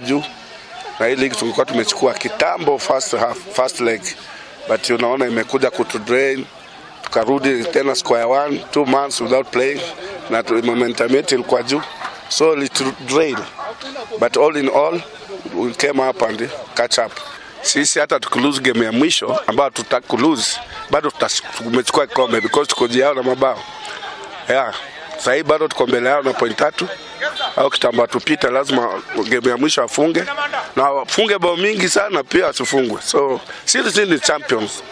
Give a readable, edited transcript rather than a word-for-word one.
juu, na hii league tulikuwa tumechukua kitambo first half, first leg, but unaona imekuja kutudrain, tukarudi tena square one, 2 months without playing, na momentum yetu ilikuwa juu, so it drain, but all in all we came up and catch up. Sisi hata tukilose game ya mwisho ambayo tutaki kulose, bado tumechukua kikombe because tuko juu yao na mabao, yeah. Sasa hii bado tuko mbele yao na point 3 au kitambo tupita, lazima game ya mwisho afunge na wafunge bao mingi sana, pia asifungwe. So sisi ni champions.